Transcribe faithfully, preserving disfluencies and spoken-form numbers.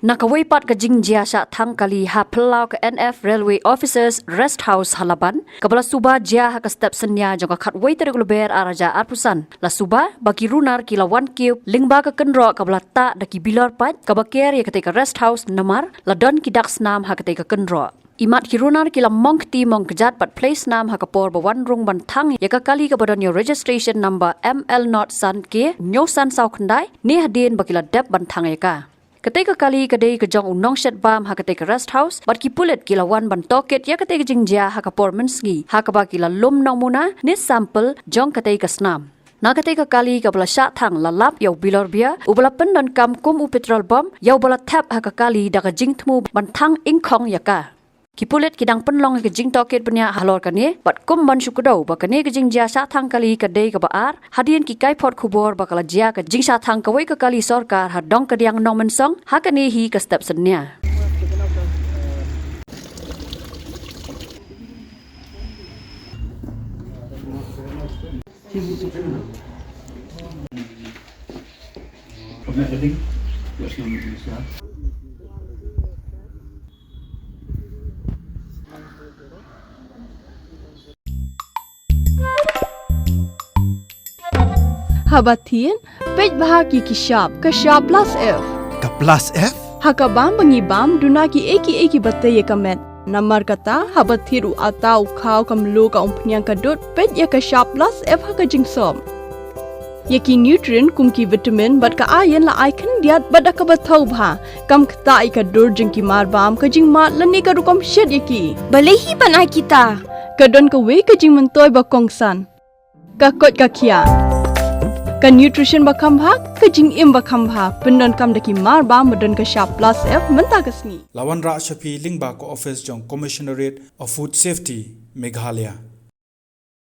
Na kawei pat ka jingjia shah thang kali ha phyllaw ka N F Railway Officers Rest House ha Laban, kaba la suba jia ha ka step synnia jong ka khatwei tarik Lber ar hajar arphew san, la suba ba ki runar ki la wan kiew lyngba ka kynroh kaba la tah da ki bilor pait kaba ker ïa katei ka rest house namar la don ki dak snam ha katei ka kynroh. Imat ki runar ki la mong kti mong kjat bad plie snam ha ka por ba wan rung ban thang ïa ka kali kaba don ïa u registration number M L not san K hynñiew san saw khyndai, ne hadien ba ki la dep ban thang ïa ka. Katei ka kali ka dei ka jong u nongshet bam ha katei ka rest house, bad ki pulit ki la wan ban tohkit ïa katei ka jingjia ha ka por mynsngi, ha kaba ki la lum nongmuna ne sample jong katei ka snam. Na katei ka kali kaba la shah thang la lap ïa u bilor bia, uba la pyndonkam kum u petrol bomb, ïa uba la thep ha ka kali da ka jingthmu ban thang ingkhong ïa ka. Ki pulit ki dang pynlong ïa ka jingtohkit bniah halor kane, bad kum ban shu kdew ba kane ka jingjia shah thang kali ka dei kaba ar, hadien ki kaiphod khubor ba ka la jia ka jingshah thang kawei ka kali sorkar ha Dongkadiang Nongmynsong ha kane hi ka step synnia. Haba thied, peit bha ïa ki shap, ka shap plus F. Ka plus F? Ha ka bam ba ngi bam, duna kiei kiei kiba tei ïa ka met. Namar kata, haba thied u atta, u khaw, ka mluh, ka umphniang, ka dud, peit ïa ka shap plus F ha ka jingsop. Ïa ki nutrient kum ki vitamin bad ka iron la ai khyndiat bad da kaba thaw bha. Kam ktah ïa ka dur jong ki mar bam, ka jingmad lane ka rukom shet ïa ki. Balei hi ban ai kita? Ka don kawei ka jingmyntoi ba kongsan. Ka koit ka khiah. Ka nutrition ba kham bha, ka jingim ba kham bha. Pyndonkam da ki mar bam ba don ka shap plus F mynta ka sngi. La wanrah sha phi lyngba ka office jong Commissionerate of Food Safety, Meghalaya.